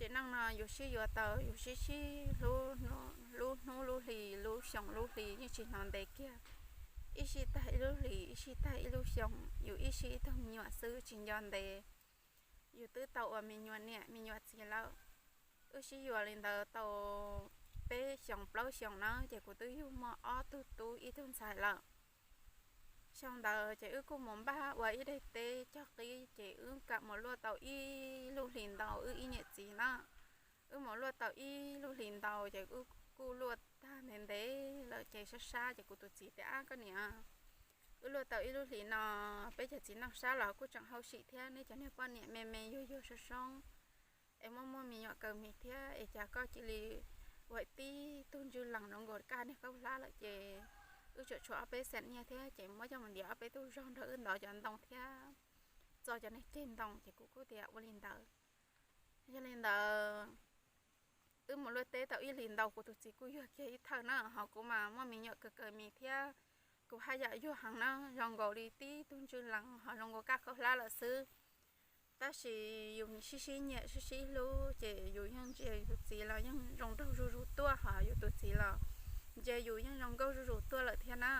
Tsev neeg no yus sib yuav tau, yus sib sib hlub, lub hnub lub hlis, lub xyoo lub hlis yeej tsis hnov ntev kiag. Ib sij tag ib lub hlis, ib sij tag ib lub xyoo, yus ib sij ib tug me nyuam xwb tsis nco ntev. Yus twb tau ua me nyuam niam me nyuam txiv lawm. Wb sib yuav li ntawd tau peb xyoos plaub xyoos na, ces kuv twb yug muaj ob tug tub ib tug ntxhais lawm. Xyoo ntawd ces wb kuj mus npaj ua ib daim teb cog qib, ces wb kam mus luaj tau ib lub hlis ntau wb ib niam txiv na. Wb mus luaj tau ib lub hlis ntau ces wb kuj luaj tag ntev ntev lawm ces sab sab ces kuv tus txiv tias, Ab koj niam, wb luaj tau ib lub hlis no, peb cov txiv neej sab los kuj tseem hauj sim thiab, neb cov niag poj niam me me yuag yuag soob soob es muaj muaj me nyuam kaw mis thiab, es cas koj cia li ua tib tug ntswj lees zoo nkaus kaj niag khaub hlab lawm, ces wb tseem tshuav ob peb xees nyiaj thiab, ces muab coj mus ntiav ob peb tug zog nrog wb ntov cov ntoo thiab txo cov niag ceg ntoo. Ces kuv kuj tias ua li ntawd. Yog li ntawd, wb mus luaj teb tau ib hlis ntau, kuv tus txiv kuj yuag kiag ib thawj na, ho kuv mas muaj me nyuam kaw kaw mis thiab, kuv haj yam yuag heev na, zoo nkaus li tib tug ntswj lees ho zoo nkaus kaj khaub hlab lawm xwb. Tab sis yus sib sib nyiam sib sib hlub, ces yus yeej ntsia yus tus txiv los yeej zoo nraug zuj zus tuaj, ho yus tus txiv los ntsia yus yeej zoo nkauj zuj zus tuaj lawm thiab na.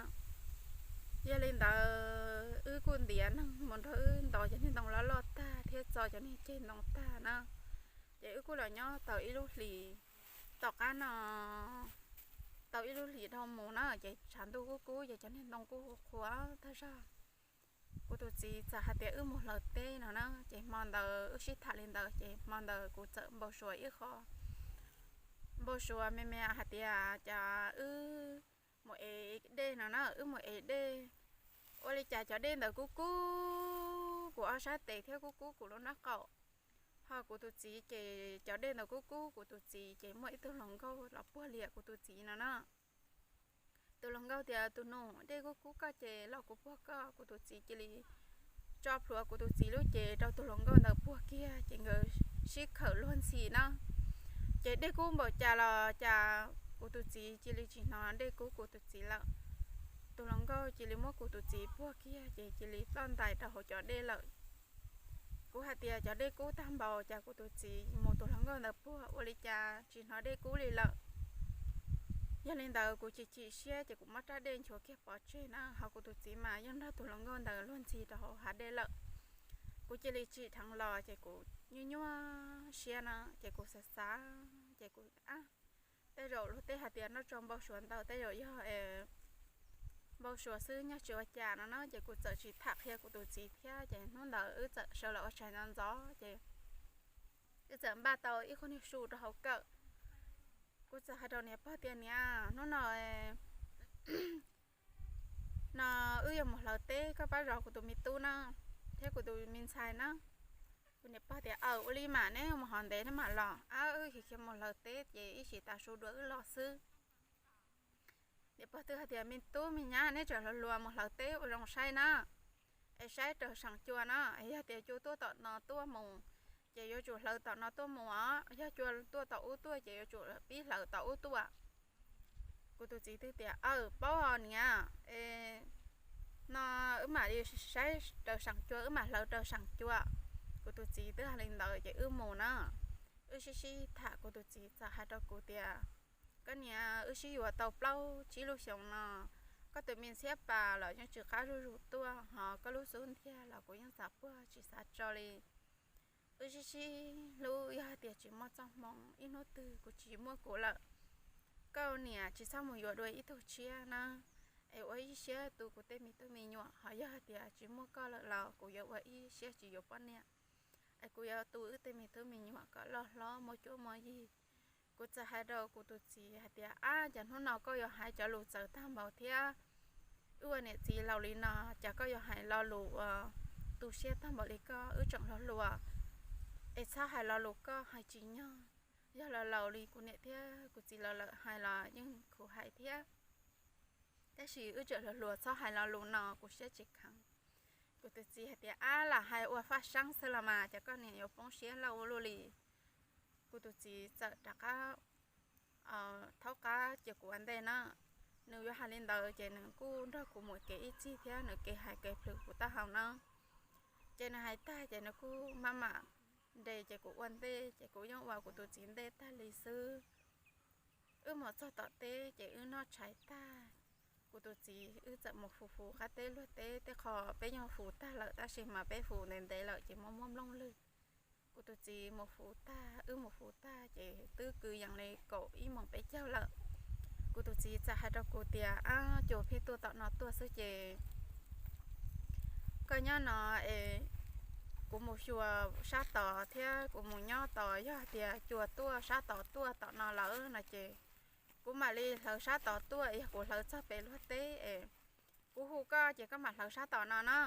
Yog li ntawd, wb kuj ntiav neeg mus nrog wb ntov cov niag ntoo loj loj tag thiab txo cov niag ceg ntoo tag na, ces wb kuj los nyob tau ib lub hlis. Tom qab no tau ib lub hlis dhau mus na, ces tshav ntuj kub kub, ces cov niag ntoo kuj qhuav tag zog. Kuv tus txiv txawm hais tias wb mus hlawv teb no na, ces hmo ntawd wb sib tham li ntawd, ces hmo ntawd kuv txawm npau suav ib qho, npau suav me me hais tias cas wb mus ev dej no na, wb mus ev dej, ua li cas cov dej ntawd kub kub kuv ob sab tes thiab kub kub kuv lub nraub qaum. Ho kuv tus txiv ces cov dej ntawd kub kub kuv tus txiv, ces muaj ib tug hluas nkauj los puag liam kuv tus txiv no na. Tus hluas nkauj tias, Tus nus, dej kub kub koj ces los kuv puag koj. Kuv tus txiv cia li tso plhuav kuv tus txiv lub cev rau tus hluas nkauj ntawd puag kiag, ces nkawd sib khawm luag ntxhi na. Ces dej kub npaum cas los cas kuv tus txiv cia li tsis hnov dej kub kuv tus txiv lawm. Tus hluas nkauj cia li muab kuv tus txiv puag kiag, ces cia li ploj ntais rau hauv cov dej lawm. Kuv hais tias cov dej kub tag npaum, cas kuv tus txiv mus tus hluas nkauj ntawd puag ua li cas tsis hnov dej kub li lawm. Yog li ntawd kuv chim chim siab, ces kuv muab rab dej nchuav kiag pov tseg na, ho kuv tus txiv mas yeej nrog tus hluas nkauj ntawd luag ntxhi rau hauv hav dej lawm. Kuv cia li tsim dheev los, ces kuv nyuaj nyuaj siab na, ces kuv xav xav, ces kuv, ab, tej zaum luag tej hais tias noj tsau npau suav ntau, tej zaum yog npau suav xwb, nyaj tsis ua cas no na, ces kuv txawm tsis tham qhia kuv tus txiv thiab. Ces hnub ntawd wb txawm sawv los ua tshais ntxov ntxov, ces wb txawm npaj tau ib qho niag su rau hauv kawm. Kuv txawm hais rau niam pog tias, Niam, hnub no no wb yuav mus hlawv teb, koj pab zov kuv tus me tub na, thiab kuv tus me ntxhais na. Kuv niam pog tias, Aw, ua li mas neb mus hov ntev neb mam los, ab, wb khiav khiav mus hlawv teb ces ib sim tas su dua wb los xwb. Niam pog twb hais tias, Me tub me nyab, neb tseem hluas hluas, mus hlawv teb ua zoo saib na, es saib raws seem cua na, es yog tias cua tuaj tom no tuaj mus, ces yuav tsum hlawv tom no tuaj mus os, yog cua tuaj tom ub tuaj ces yuav tsum pib hlawv tom ub tuaj. Kuv tus txiv twb tias, Aw, paub os niam, no wb mam li saib raws seem cua, wb mam hlawv raws seem cua. Kuv tus txiv twb hais li ntawd ces wb mus na. Wb sib sib tham, kuv tus txiv txawm hais rau kuv tias, Koj niam, wb sib yuav tau plaub tsib lub xyoos no, koj tus me ntxhiab pas los yeej tsis qab zuj zus tuaj, ho koj lub xub ntiag los kuv yeej xav puag tsis xav tso li. Wb sib sib hlub, yog hais tias tsis muaj txoj hmoo, ib hnub twg kuv tsis muaj kuv lawm, koj niam tsis txhob mus yuav dua ib tug tshiab na, es ua ib siab tu kuv tej me tub me nyuam. Ho yog hais tias tsis muaj koj lawm los kuv yuav ua ib siab tsis yuav poj niam, es kuv yuav tu wb tej me tub me nyuam kom loj hlob muaj cuab muaj yig. Kuv txawm hais rau kuv tus txiv hais tias, Ab, cas hnub no koj yuav hais cov lus txawv tag npaum thiab? Wb ua niam txiv laus li no, cas koj yuav hais lo lus uas tu siab tag npaum li koj? Wb tseem hluas hluas, es txhob hais lo lus koj hais tsis nyog. Yog laus laus li kuv niam thiab kuv txiv lawv lawm hais los yeej khuv hais thiab, tab sis wb tseem hluas hluas, txhob hais lo lus no, kuv siab tsis kheev. Kuv tus txiv hais tias, Ab, lam hais ua faj seeb xwb los mas, cas koj niam yuav poob siab loj ua luaj li? Kuv tus txiv txawm rov qab thaub qab cia kuv ua ntej na. Nws yuav hais li ntawd ces nws kuj nrog kuv mus kev ib txig thiab, nws kev hais kev plhws kuv taub hau na. Ces nws hais tag ces nws kuj maj mam nres ces kuv ua ntej ces kuv yeej ua kuv tus txiv ntej tag li xwb. Wb mus txog tom teb ces wb noj tshais tag, kuv tus txiv wb txawm mus fuv fuv qab teb luag teb, tej qho peb yeej fuv tag lawm tab sis mas peb fuv ntev ntev lawm ces muaj muaj nplooj lwg. Kuv tus txiv mus fuv tag, wb mus fuv tag ces twb kwv yees li kaum ib moos peb caug lawm. Kuv tus txiv txawm hais rau kuv tias, Ab, cua pheej tuaj tom no tuaj xwb ces koj nyob no es kuv mus xyuas sab tod thiab kuv mus nyob tos, yog hais tias cua tuaj sab tod tuaj tom no lawm no ces kuv mam li hlawv sab tod tuaj, yog kuv hlawv txog pem luag teb es kuv hu koj ces koj mam hlawv sab tod no na.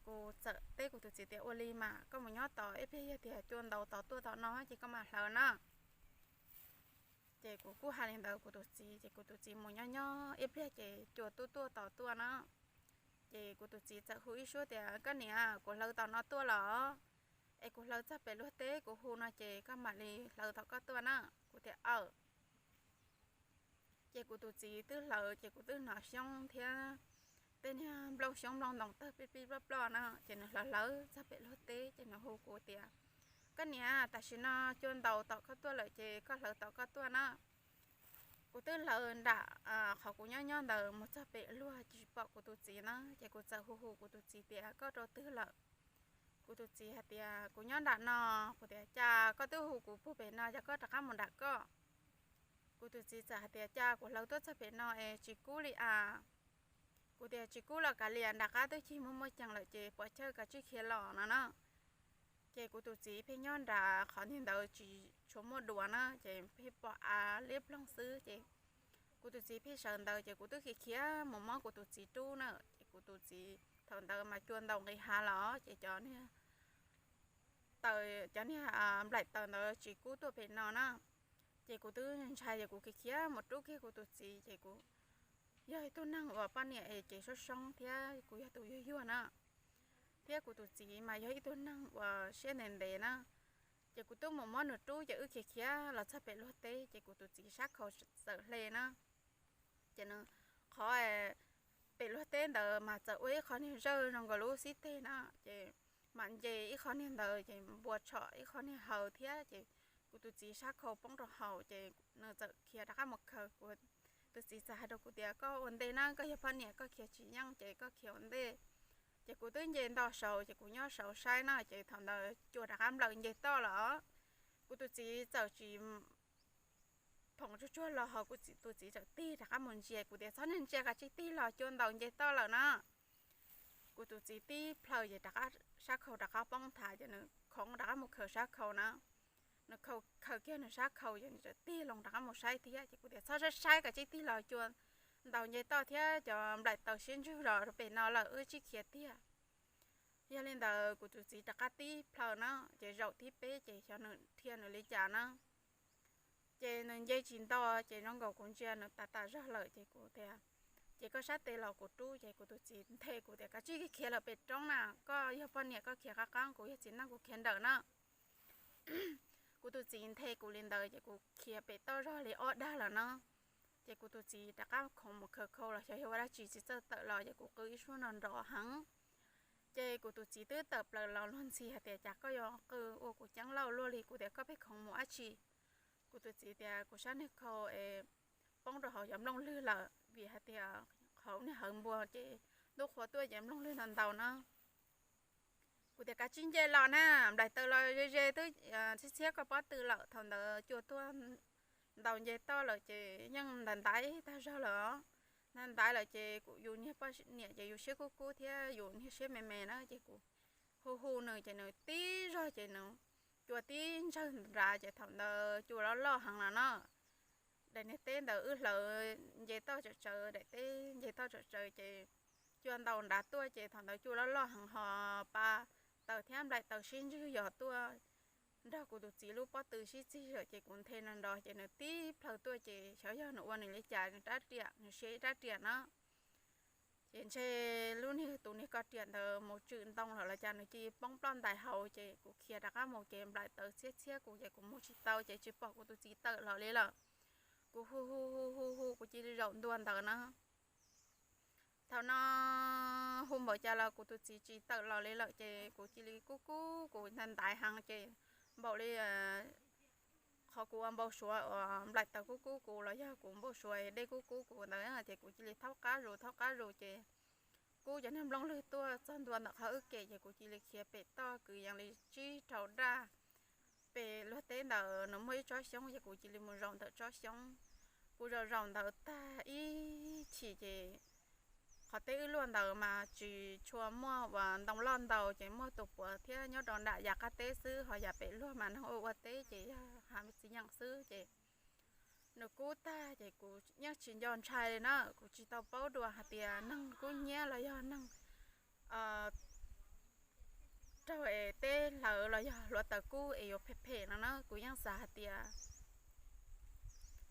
Kuv txawm teb kuv tus txiv tias, Ua li mas koj mus nyob tos ib pliag, yog tias cua ntaus tod tuaj tom no ces koj mam hlawv na. Ces kuv kuj hais li ntawd kuv tus txiv ces kuv tus txiv mus nyob nyob ib pliag ces cua tuaj tuaj tod tuaj na. Ces kuv tus txiv txawm hu ib suab tias, Koj niam, kuv hlawv tom no tuaj los, es kuv hlawv txog pem luag teb kuv hu no ces koj mam li hlawv tom koj tuaj na. Kuv tias, Aw. Ces kuv tus txiv twb hlawv ces kuv twb hnov xyoob thiab tej niag nplooj xyoob nplooj ntoos tawg pij pij ploj ploj na, ces nws hlawv hlawv txog pem luag teb ces nws hu kuv tias, Koj niam, tam sim no cua ntaus tom koj tuaj lawm ces koj hlawv tom koj tuaj na. Kuv twb hlawv nram qhov kuv nyob nyob ntawd mus txog pem luag ces tsis pom kuv tus txiv na, ces kuv txawm hu hu kuv tus txiv tias, Koj rau twg lawm? Kuv tus txiv hais tias, Kuv nyob nram no. Kuv tias, Cas koj twb hu kuv puag pem no, cas koj rov qab mus nram koj? Kuv tus txiv txawm hais tias, Cas kuv hlawv tuaj txog pem no es tsis kub li as. Kuv tias, Tsis kub los kav liam, nram qab twb cig muaj muaj cees lawm ces pov chawj kav tsij khiav los no na. Ces kuv tus txiv pheej nyob nram qhov niag ntawd tsis tshua muaj duav na, ces pheej pom av liab ploog xwb ces kuv tus txiv pheej sawv ntawd ces kuv twb khiav khiav mus muab kuv tus txiv rub na. Ces kuv tus txiv thaum ntawd mas cua ntaus nqis hav los ces cov niag taws, cov niag nplaim taws ntawd tsis kub tuaj pem no na. Ces kuv twb ntshai ces kuv khiav khiav mus rub kiag kuv tus txiv ces kuv yog ib tug neeg uas poj niam es ces soob soob thiab kuv yog tus yuag yuag na, thiab kuv tus txiv mas yog ib tug neeg uas siab ntev ntev na. Ces kuv twb mus muab nws rub ces wb khiav khiav los txog pem luag teb ces kuv tus txiv sab khau txawm hle na. Ces nws, qhov pem luag teb ntawd mas txawm ua ib qho niag zawj zoo nkaus lub xib teg na, ces mam nce ib qho niag ntawd ces npua tshom ib qho niag hawv thiab ces kuv tus txiv sab khau poob rau hauv ces nws txawm khiav rov qab mus khaws. Kuv tus txiv txawm hais rau kuv tias, Koj ua ntej na, koj yog poj niam koj khiav tsis yeej ces koj khiav ua ntej. Ces kuv twb nce nto saud ces kuv nyob saud saib na, ces thaum ntawd cua rov qab nplawm nce toj los. Kuv tus txiv txawm tsis phoom tsuag tsuag los ho kuv tus txiv txawm tig rov qab mus ntsia. Kuv tias, Txhob niag ntsia, kav tsij tig los, cua ntaus nce toj lawm na. Kuv tus txiv tib plhaw ces rov qab sab khau rov qab poob thav ces nws khoov rov qab mus khaws sab khau na. Nws khaws kiag nws sab khau ces nws txawm tig loo rov qab mus saib thiab. Ces kuv tias, Txhob saib saib, kav tsij tig los, cua ntaus nce toj thiab cov nplaim taws siab ntswg los rau pem no lawm, wb tsij khiav tiag. Yog li ntawd kuv tus txiv rov qab tib plhaw na, ces zaum thib peb ces xyov nws dhia nws li cas na. Ces nws nce tsis nto, ces zoo nkaus kuv ntsia nws tas tas zog lawm ces kuv tias, Ces koj sab tes los kuv rub. Ces kuv tus txiv nthe kuv tias, Kav tsij khiav lawm pem roob na, koj yog poj niam koj khiav qab qab, kuv yog txiv neej kuv khiav nrawm na. Kuv tus txiv nthe kuv li ntawd ces kuv khiav pem toj zog li ob dag lawm no. Ces kuv tus txiv rov qab khoov mus khaws khau los xyov yog ua dab tsi tsis txawj tawm los, ces kuv qw ib suab no nrov heev. Ces kuv tus txiv twb tawm plaws los luag ntxhi hais tias, Cas koj yuav qw ua kuv ceeb lauj luaj li? Kuv tias, Koj pheej khoov mus dab tsi? Kuv tus txiv tias, Kuv sab niag khau es poob rau hauv cov nplooj lwg lawm, vim hais tias hauv niag hawv npua ces ntuj qhua tuaj ces nplooj lwg ntau ntau na. Kuv tias, Kav tsij nce los na, nplaim taws los ze ze twb txhiab txhiab koj pob tw lawm. Thaum ntawd cua tuaj ntaus nce toj lawm ces yeej ntaiv ntaiv tag zog lawm os. Ntaiv ntaiv lawm ces kuv, yus niag poj niam ces yus siab kub kub thiab yus niag siab me me na, ces kuv hu hu nws ces nws tib zog ces nws cua tib ntsawg nrad ces thaum ntawd cua loj loj heev los no. Daim niag teb ntawd wb hlawv nce toj tsawv tsawv, daim teb nce toj tsawv tsawv ces cua ntaus nrad tuaj ces thaum ntawd cua loj loj heev ho pa taws thiab nplaim taws sib ntswg yos tuaj nrog kuv tus txiv lub pob tw sib txig zom ces kuv nthe no nrov ces nws tib plhaw tuaj ces xyov yog nws ua nws li cas, nws rab riam, nws siab ib rab riam no. Ces ntshe lub niag tus niag ko riam ntawd mus tswm ntoo lawm los cas nws cia poob ploj ntais hauv ces kuv khiav rov qab mus ces nplaim taws txhiab txhiab kuv ces kuv mus tsis tau ces tsis pom kuv tus txiv tawm los li lawm. Kuv hu hu hu hu hu kuv cia li zaum ntua ntawd na. Thaum no Hu npaum cas los kuv tus txiv tsis tawm los li lawm ces kuv cia li kub kub kuv ntaiv ntaiv heev ces npaum li qhov kuv ua npau suav uas nplaim taws kub kub kuv los yog kuv npau suav dej kub kub kuv ntawd ces kuv cia li thaub qab zus thaub qab zus ces kub cov niag nplooj lwg tuaj txog ntua ntawm qhov wb kem ces kuv cia li khiav pem toj kwv yees li tsib rau daj pem luag teb ntawd nws muaj ib tsob xyoob ces kuv cia li mus zaum ntawm tsob xyoob. Kuv zaum zaum ntawd tag ib chim ces qhov teb wb luaj ntawd mas tsis tshua muaj uas ntoo loj ntau ces muaj tus puav thiab nyob rau nram yav qab teb xwb ho yam pem luag mas neeg ua ua teb ces yog hav txiv yeem xwb ces nws kub tag ces kuv yeej tsis nco ntshai li na, kuv tsis tau paub dua hais tias neeg kub hnyiab los yog neeg raug es teb hlawv los yog hluav taws kub es yuav phem phem no na, kuv yeej xav hais tias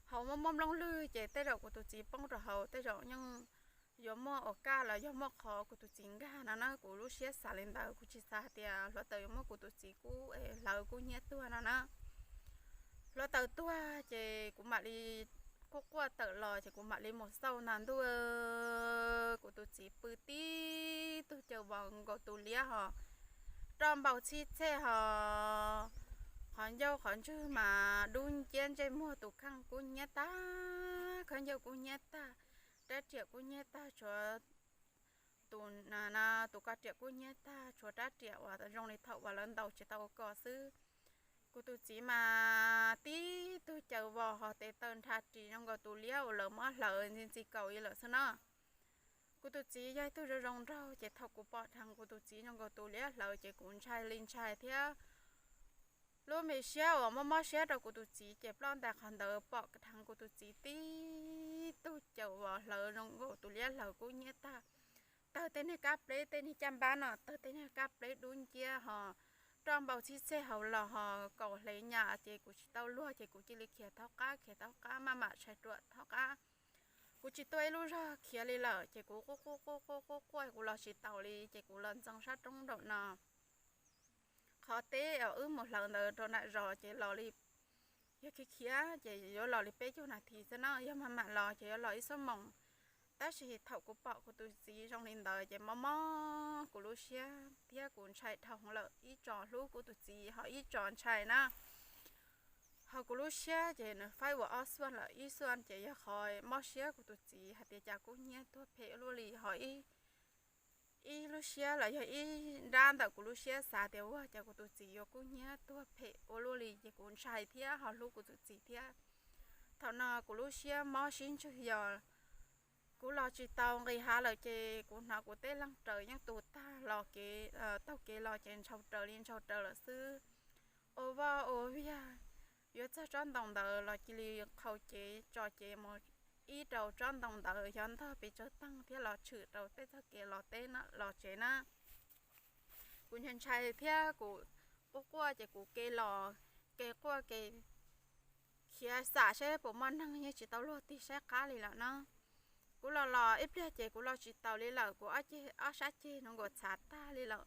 hauv muaj muaj nplooj lwg ces tej zaum kuv tus txiv poob rau hauv tej zaum yeej yuav muaj ua kaj los yog muaj qhov kuv tus txiv nkag no na, kuv lub siab xav li ntawd kuv tsis xav hais tias hluav taws yuav muab kuv tus txiv kub hlawv kub hnyiab tuag no na. Hluav taws tuag ces kuv mam li quaj quaj tawm los ces kuv mam li mus xauj na ntuj, kuv tus txiv pw tib tug caws vos nkaus tus liab ho roj npau txhib txhej ho qhov ncauj qhov ntswg mas dub nciab ntsej muag tus kheej kub hnyiab tag, khaub ncaws kub hnyiab tag, rab riam kub hnyiab tag, tshuav tus, tus ko riam kub hnyiab tag, tshuav rab riam uas zoo li thaum uas lawv ntaus tsis tau ko xwb. Kuv tus txiv mas tib tug caws vos ho tes taw nrha ris zoo nkaus tus liab uas lawv muab hlawv ntxi ntxi kaus li lawm xwb no. Kuv tus txiv yog ib tug zoo zoo nraug ces thaum kuv pom dheev kuv tus txiv zoo nkaus tus liab hlawv ces kuv ntshai li ntshai thiab lub me siab uas mob mob siab rau kuv tus txiv ces ploj ntais qhov ntawd pom dheev kuv tus txiv tib tug caws vos hlawv zoo nkaus tus liab hlawv kub hnyiab tag, tawg tej niag kab pleb tej niag caj npab no tawg tej niag kab pleb dub nciab ho roj npau txhib txhej hauv los ho kaus hle nyas ces kuv tsis tau luag ces kuv cia li khiav thaub qab khiav thaub qab maj mam tshais ruam thaub qab. Kuv tsis tuaj ib lub zog khiav li lawm ces kuv quaj quaj quaj quaj quaj kuv los tsis taus li ces kuv los ntxeev sab roob nraum no. Qhov teb uas wb mus hlawv ntawd rau nram zos ces los li, yog khiav khiav ces yuav los li peb caug nas this xwb na, yog maj mam los ces yuav los ib xuab moos. Tab sis thaum kuv pom kuv tus txiv zoo li ntawd ces mob mob kuv lub siab thiab kuv ntshai dhau hwv lawm, ib tso hlub kuv tus txiv ho ib tso ntshai na. Ho kuv lub siab ces nws faib ua ob xuaj lawm, ib xuaj ces yog qhov mob siab kuv tus txiv hais tias cas kub hnyiab tuag phem ua luaj li ho ib lub siab los yog ib nrab ntawm kuv lub siab xav tias ua cas kuv tus txiv yuav kub hnyiab tuag phem ua luaj li ces kuv ntshai thiab ho hlub kuv tus txiv thiab. Thaum no kuv lub siab mob sib ntswg yos, kuv los tsis tau nqis hav lawm ces kuv hnov kuv tej leeg raws yeej tu tag los kev, taug kev los ces ntshaus raws li ntshaus raws lawm xwb. Ua vaj ua viag yuav txog tsob ntoo ntawd los cia li qhau cev tso cev mus ib rau tsob ntoo ntawd xyov ntog pes tsawg teeg thiab los tshwm rau tej txoj kev los teb los tsev na. Kuv ntshai ntshai thiab kuv quaj quaj ces kuv ke los ke quaj ke khiav xam saib puas muaj neeg, yeej tsis tau luag tig saib qab li lawm na. Kuv los los ib pliag ces kuv los tsis taus li lawm, kuv ob sab ceg no nkaus txhav tag li lawm.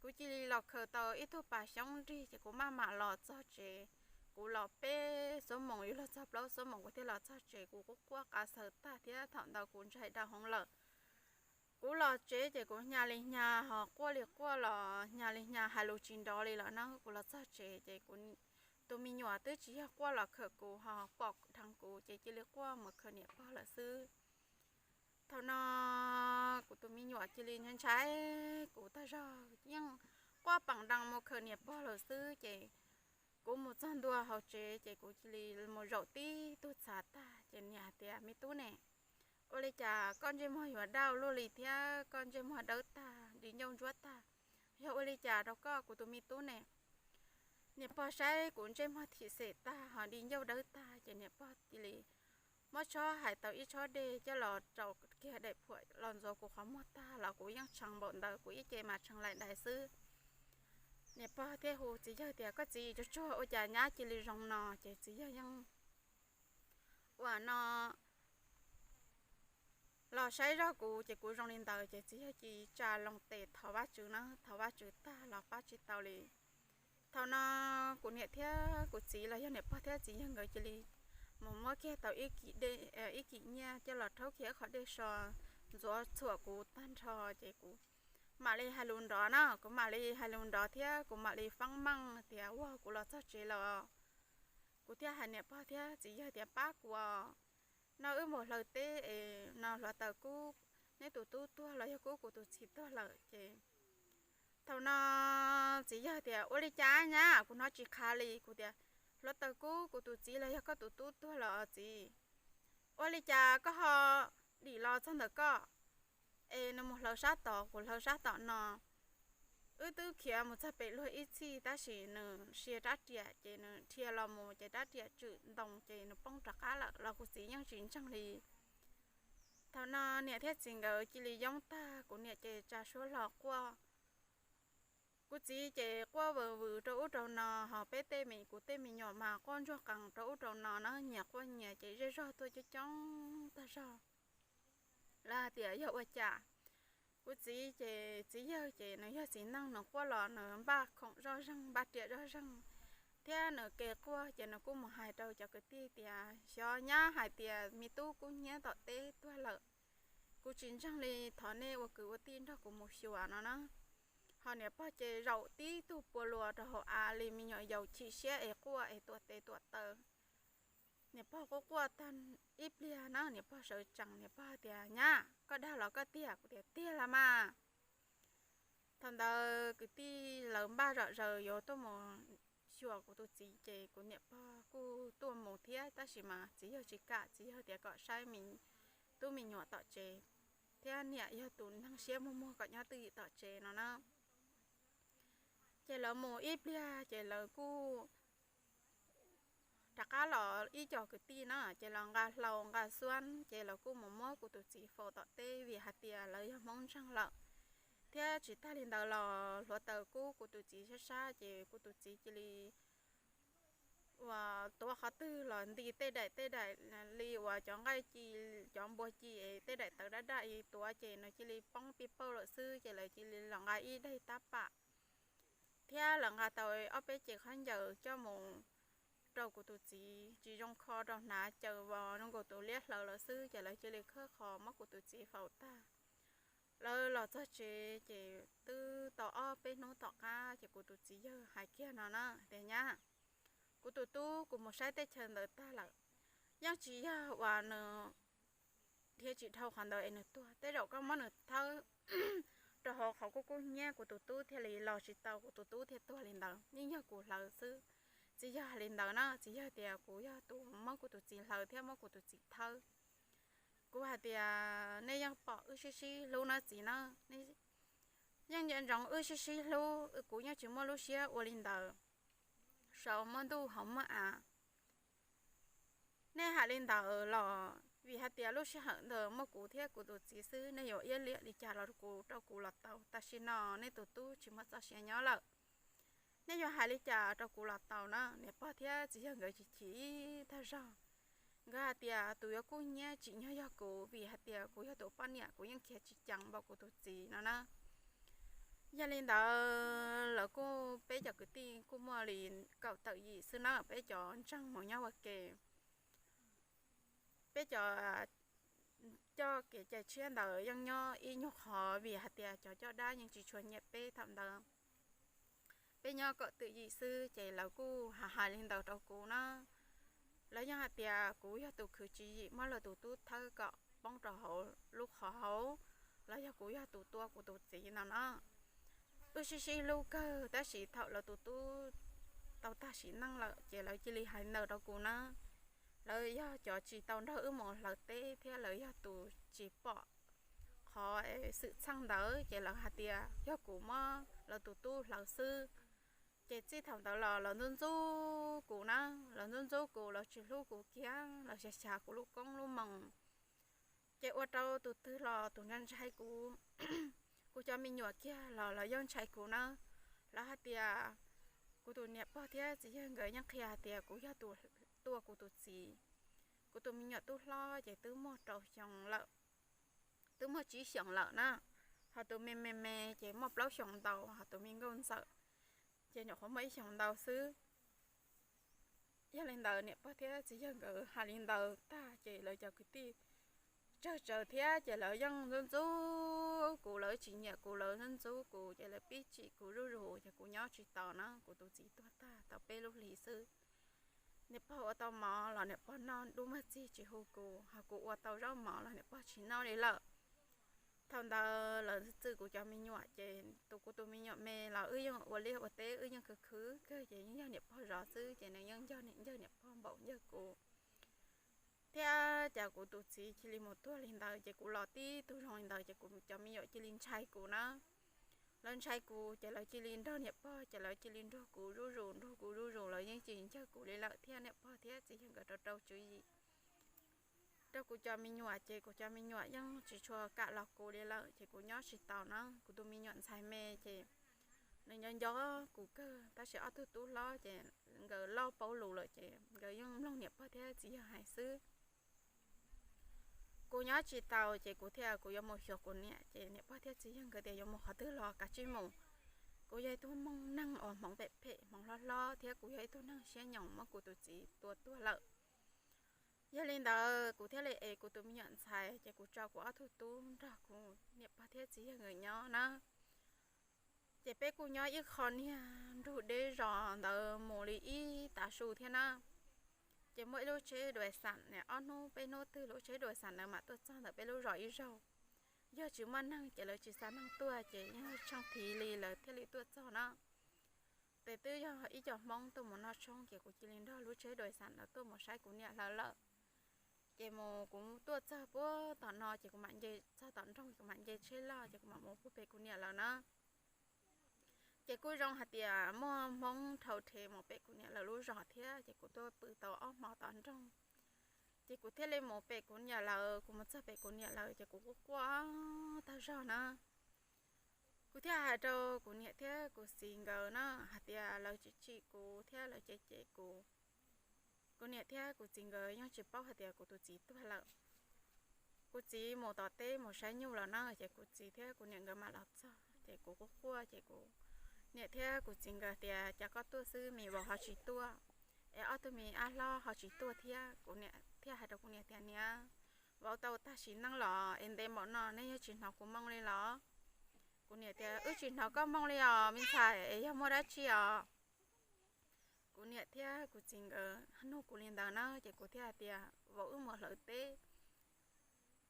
Kuv cia li los khaws tau ib tug pas xyoob nrig ces kuv maj mam los txog tsev. Kuv los peb xuab moos yuav luag txog plaub xuab moos kuv thiaj los txog tsev, kuv quaj quaj qav xaws tag thiab thaum ntawd kuv ntshai dhau hwv lawm. Kuv los tsev ces kuv hnya li hnya ho quaj li quaj los hnya li hnya hais lus tsis nrov li lawm na. Kuv los txog tsev ces kuv tus me nyuam twb tsis yog quaj los khawm kuv ho pom dheev kuv ces cia li quaj mus khawm niam pog lawm xwb. Thaum no kuv tus me nyuam cia li ntshai ntshai kuv tag zog yeej quaj peem dees mus khawm niam pog lawm xwb ces kuv mus txog ntua hauv tsev ces kuv cia li mus zaum tib tug txhav tag ces niam hais tias, me tub ne, ua li cas koj ntsej muag yuav daj ua luaj li thiab koj ntsej muag dawb tag di ncauj ntsuab tag? Yog ua li cas rau koj kuv tus me tub ne? Niam pog saib kuv ntsej muag thim xem tag ho di ncauj dawb tag ces niam pog cia li muab tshob hais tau ib tshob dej coj los rau kiag daim phuam los ntxuav kuv qhov muag tag los kuv yeej tshee npaum ntawd, kuv ib ce mas tshee laim dais xwb. Niam pog thiaj hu txiv yawg tias, koj txiv tsuag tsuag ua cas nyab cia li zoo no? Ces txiv yawg yeej ua no los saib zog kuv ces kuv zoo li ntawd ces txiv yawg cia li tsa loo tes thov Vajtswv na, thov Vajtswv tag los pab tsis tau li. Thaum no kuv niam thiab kuv txiv los yog niam pog thiab txiv yawg nkawd cia li mus muab kiag tau ib kim nyiaj coj los rhaub kiag ib qho dej so ntxuav txhuam kuv tag nrho ces kuv mam li hais lus nrov na, kuv mam li hais lus nrov thiab kuv mam li fab meej tias ua kuv los txog tsev los kuv thiaj hais niam pog thiab txiv yawg tias pab kuv os, no wb mus hlaws teb es no hluav taws kub neb tus tub tuag los yog kub kuv tus txiv tuag lawm ces thaum no txiv yawg tias ua li cas nyab, kuv hnov tsis qha li. Kuv tias hluav taws kub kuv tus txiv los yog koj tus tub tuag lawm os txiv. Ua li cas koj ho dim los txog ntawm koj es nws mus hlawv sab tod, kuv hlawv sab tom no. Wb twb khiav mus txog pem luag ib txhij tab sis nws sia rab riam ces nws dhia los mus ces rab riam tswm ntoo ces nws poob rov qab lawm los kuv txiv yeej tsis ntseeg li. Thaum no niam thiab txiv nkawd cia li yoob tag, kuv niam ces tsa suab hlo quaj. Kuv txiv ces quaj vwm vwm rau ub rau no, ho peb tej me, kuv tej me nyuam mas quaj ntsuag qees rau ub rau no na, nyias quaj nyias ces zej zog tuaj coob coob tag zog. Lawv hais tias yog ua cas? Kuv txiv ces txiv yawg ces nws yog txiv neej, nws quaj los nws npaj khoom zoj zeeg, npaj riam zoj zeeg, thiab nws ke quaj ces nws kuj mus hais rau cov kwv tij tias xyov nyab hais tias me tub kub hnyiab tom teb tuag lawm, kuv tsis ntseeg li, thov nej ua kwv ua tij nrog kuv mus xyuas no na. Ho niam pog ces zaum tib tug pua luas rau hauv av li me nyuam yaus chim siab es quaj es tuam tes tuam taw. Niam pog quaj quaj tag ib pliag na niam pog sawv tsees, niam pog tias nyab, koj dag los koj tiag? Kuv tias tiag las mas. Thaum ntawd kwv tij lawv npaj zom zaws yuav tuaj mus xyuas kuv tus txiv ces kuv niam pog kuj tuaj mus thiab tab sis mas txiv yawg tsis kam, txiv yawg tias kom saib me tub me nyuam tom tsev thiab niam yog tus neeg siab muag muag kom nyob twj ywm tom tsev no na. Ces lawv mus ib pliag ces lawv kuj rov qab los ib co kwv tij na, ces los nqa hlau nqa xuab ces lawv kuj mus muab kuv tus txiv faus tom teb vim hais tias lawv yog Hmoob ntseeg lawm. Thiab tsis tag li ntawd los hluav taws kub kuv tus txiv sab sab ces kuv tus txiv cia li uas tuav qhov twg los nti tej daim tej daim li uas cov nqaij ci, cov npua ci es tej daim tawv daj daj li tuav ces nws cia li poob pij pauj lawm xwb ces lawv cia li los nqa ib daim tab pam thiab lawv nqa tau ob peb cev khaub ncaws coj mus rau kuv tus txiv, tsis zoo kho rau hnav, caws vos zoo nkaus tus liab hlaws lawm xwb ces lawv cia li khawb qhov muab kuv tus txiv faus tag. Lawv los txog tsev ces twb tau ob peb hnub tom qab ces kuv tus txiv yawg hais kiag no na tias nyab, kuv tus tub kuv mus saib teb chaws ntawd tag lawm, yeej tsis yog uas nws dhia tsis dhau qhov ntawd es nws tuag, tej zaum koj muab nws thawb rau hauv qhov kub kub hnyiab kuv tus tub thiaj li los tsis tau, kuv tus tub thiaj tuag li ntawd, yeej yog kuv hlawv xwb. Txiv yawg hais li ntawd na, txiv yawg tias kuv yog tus muab kuv tus txiv hlawv thiab muab kuv tus txiv thawb. Kuv hais tias nej yeej pom wb sib sib hlub na txiv na, yeej nco ntsoov wb sib sib hlub, kuv yeej tsis muaj lub siab ua li ntawd saum muaj ntuj hauv muaj av. Nej hais li ntawd los vim hais tias lub sij hawm ntawd muaj kuv thiab kuv tus txiv xwb, nej yuav iab liam li cas los kuv rau kuv los tau, tam sim no nej tus tub tsis muaj txoj sia nyob lawm. Nej yuav hais li cas rau kuv los tau na? Niam pog thiab txiv yawg nkawd chim chim tag zog. Nkawd hais tias tus yuav kub hnyiab tsim nyog yog kuv vim hais tias kuv yog tus poj niam, kuv yeej khiav tsis ceev npaum kuv tus txiv no na. Yog li ntawd lawv kuj, peb cov kwv tij kuj muaj li kaum tawm yim xwb na, peb cov ntseeg mus nyob ua ke. Peb cov coj kev cai tshiab ntawd yeej nyob ib nyuag qhov vim hais tias cov coj dab yeej tsis tshua nyiam peb thaum ntawd. Peb nyob kaum tawm yim xwb ces lawv kuj hais hais li ntawd rau kuv na. Lawv yeej hais tias kuv yog tus khwv tswv yim muab lawv tus tub thawb kom poob rau hauv lub qhov hauv, los yog kuv yog tus tua kuv tus txiv no na. Wb sib sib hlub kawg tab sis thaum lawv tus tub tau tag sim neej lawm ces lawv cia li hais ntawd rau kuv na. Lawv yog cov tsis tau nrog wb mus hlawv teb thiab lawv yog tus tsis pom qhov xwm txheej ntawd ces lawv hais tias yog kuv muab lawv tus tub hlawv xwb. Ces txij thaum ntawd los lawv ntxub ntxub kuv na, lawv ntxub ntxub kuv, lawv tsis hlub kuv kiag, lawv xyav xyav kuv lub koob lub moo. Ces ua rau tus twg los tus ntshai ntshai kuv. Kuv cov me nyuam kiag los lawv yeej ntshai kuv na. Lawv hais tias, kuv tus niam pog thiab txiv yawg nkawd yeej qhia hais tias kuv yog tus tua kuv tus txiv. Kuv tus me nyuam tub hlob ces twb muaj rau xyoo lawm, twb muaj tsib xyoos lawm na, ho tus me me me ces muaj plaub xyoos ntau, ho tus me nkauj ntxawm ces nyuam qhuav muaj ib xyoos ntau xwb. Yog li ntawd niam pog thiab txiv yawg nkawd hais li ntawd tag ces lawv cov kwv tij tsawg tsawg thiab ces lawv yeej ntxub ntxub kuv, lawv tsis nyiam kuv, lawv ntxub ntxub kuv ces lawv pib tsim kuv zuj zus ces kuv nyob tsis taus na. Kuv tus txiv tuag tag tau peb lub hlis xwb. Niam pog ua tau mov los niam pog noj dub muag txig tsis hu kuv, ho kuv ua tau zaub mov los niam pog tsis noj li lawm. Thaum ntawd lawv txwm kuv cov me nyuam ces tus kuv tus me nyuam me los wb yeej ua liaj ua teb wb yeej khwv khwv kawg ces yeej yog niam pog zov xwb ces nws yeej nco niam nco niam pog npaum nco kuv. Thiab cas kuv tus txiv cia li mus tuag li ntawd ces kuv los tib tug zoo li ntawd ces kuv cov me nyuam cia li ntshai kuv na. Lawv ntshai kuv ces lawv cia li nrog niam pog ces lawv cia li nrog kuv zuj zus nrog kuv zuj zus, lawv yeej tsis ncawg kuv li lawm thiab niam pog thiab txiv yawg nkawd rau rau tswv yim rau kuv cov me nyuam ces kuv cov me nyuam yeej tsis tshua kam los kuv li lawm ces kuv nyob tsis taus na. Kuv tus me nyuam ntxhais me ces nws nco nco kuv kawg tab sis ob tug tub hlob ces nkawd loj paub lus lawm ces nkawd yeej mloog niam pog thiab txiv yawg hais xwb. Kuv nyob tsis taus ces kuv thiaj kuv yuav mus xyuas kuv niam ces niam pog thiab txiv yawg nkawd tias yuav mus qhov twg los kav tsij mus. Kuv yog ib tug hmoob neeg uas hmoov phem phem hmoov hlob hlob thiab kuv yog ib tug neeg siab nyoos muab kuv tus txiv tua tuag lawm. Yog li ntawd kuv thiaj li ev kuv tus me nyuam ntxhais ces kuv tso kuv ob tug tub nrog kuv niam pog thiab txiv yawg nkawd nyob na. Ces peb kuj nyob ib qho niag nrug deb zos ntawd mus li ib tav su thiab na. Ces muaj ib lub tsheb dua xam, ob hnub peb hnub twg lub tsheb dua xam ntawd mam tuaj txog ntawm peb lub zos ib zaug. Yog tsis muaj neeg ces lawv tsis xa neeg tuaj ces yeej tsheej thiv li lawv thiaj li tuaj txog na. Ces twb yog ib co hmoob tuaj mus noj tshoob ces kuv cia li nrog lub tsheb dua xam ntawd tuaj mus saib kuv niam lawv lawm. Ces mus kuv tuaj txog puag tom no ces kuv mam nce txog tom nroog kuv mam nce tsheb loj ces kuv mam mus puag pem kuv niam lawv na. Ces kuj zoo hais tias muaj hmoob dhau rhe mus pem kuv niam lawv lub zos thiab ces kuv tuaj pw tau ob hmo tom nroog. Ces kuv thiaj li mus pem kuv niam lawv, kuv mus txog pem kuv niam lawv ces kuv quaj quaj tag zog na. Kuv thiaj hais rau kuv niam thiab kuv txiv nkawd na hais tias lawv tsis tsim kuv thiab lawv cem cem kuv. Kuv niam thiab kuv txiv nkawd yeej tsis paub hais tias kuv tus txiv tuag lawm. Kuv txiv mus tom teb mus saib nyuj lawm na ces kuv txiv thiab kuv niam nkawd mam los txog ces kuv quaj quaj ces kuv niam thiab kuv txiv nkawd tias cas koj tuaj xwb, me vauv ho tsis tuaj, es ob tug me ab hlob ho tsis tuaj thiab. Kuv niam thiaj hais rau kuv niam tias niam, vauv tau tag sim neej los es ntev npaum no nej yog tsis hnov kuv moo li los? Kuv niam tias wb tsis hnov koj moo li os me ntxhais, es yog muaj dab tsi os? Kuv niam thiab kuv txiv nkawd nug kuv li ntawd na ces kuv thiaj hais tias vauv wb mus hlawv teb.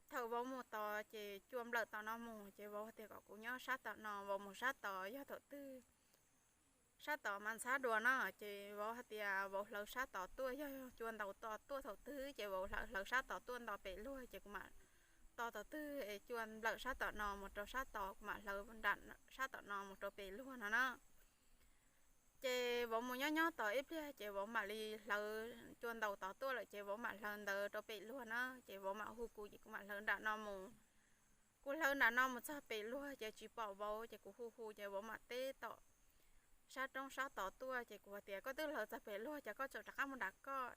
Thaum vauv mus tod ces cua nplawm tom no mus ces vauv tias kom kuv nyob sab tom no, vauv mus sab tod yog thaum twg sab tod mas ntxhab dua no ces vauv hais tias vauv hlawv sab tod tuaj, yog cua ntaus tod tuaj thaum twg ces vauv hlawv sab tod tuaj nto pem luag ces kuv mam, tod thaum twg es cua nplawm sab tom no mus rau sab tod kuv mam hlawv nram sab tom no mus rau pem luag no na. Ces vauv mus nyob nyob tod ib pliag ces vauv mam li hlawv cua ntaus tod tuaj lawm ces vauv mam hlawv ntawd rau pem luag na ces vauv mam hu kuv ces kuv mam hlawv nram no mus. Kuv hlawv nram no mus txog pem luag ces tsis pom vauv ces kuv hu hu ces vauv mam teb tom sab roob sab tod tuaj ces kuv tias koj twb hlawv txog pem luag ces koj tseem rov qab mus nram koj.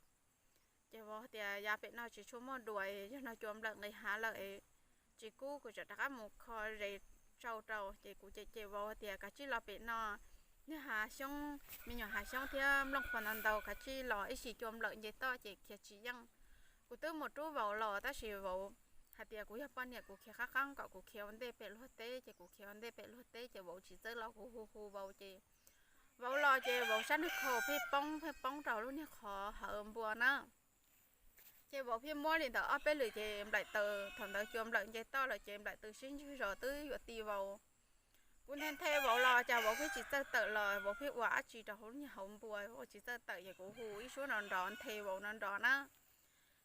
Ces vauv tias yav pem no tsis tshua muaj dua, yog no cua nplawm nqis hav lawm, tsis kub kuv tseem rov qab mus kho zes tsau rau ces kuv cem cem vauv tias kav tsij los pem no, niag hav xyoob, me nyuam hav xyoob thiab nplooj qhuav ntau ntau, kav tsij los ib sim cua nplawm nce toj ces khiav tsis yeej. Kuv twb mus rub vauv los tab sis vauv hais tias kuv yog poj niam kuv khiav qab qeeb kom kuv khiav ua ntej pem luag teb ces kuv khiav ua ntej pem luag teb ces vauv tsis txawj los kuv hu hu vauv ces vauv los ces vauv sab nws khaus pheej poob pheej poob rau lub niag qhov hawv npua na. Ces vauv pheej muab li ntawd ob peb lwm ces nplaim taws, thaum ntawd cua nplawm nce toj lawm ces nplaim taws sib ntswg zos twb yuav ti vauv. Kuv nthe nthe vauv los cas vauv pheej tsis txawj tawm los, vauv pheej ua dab tsi rau hauv niag hauv npua, vauv tsis txawj tawm ces kuv hu ib suab no nrov nthe vauv no nrov na.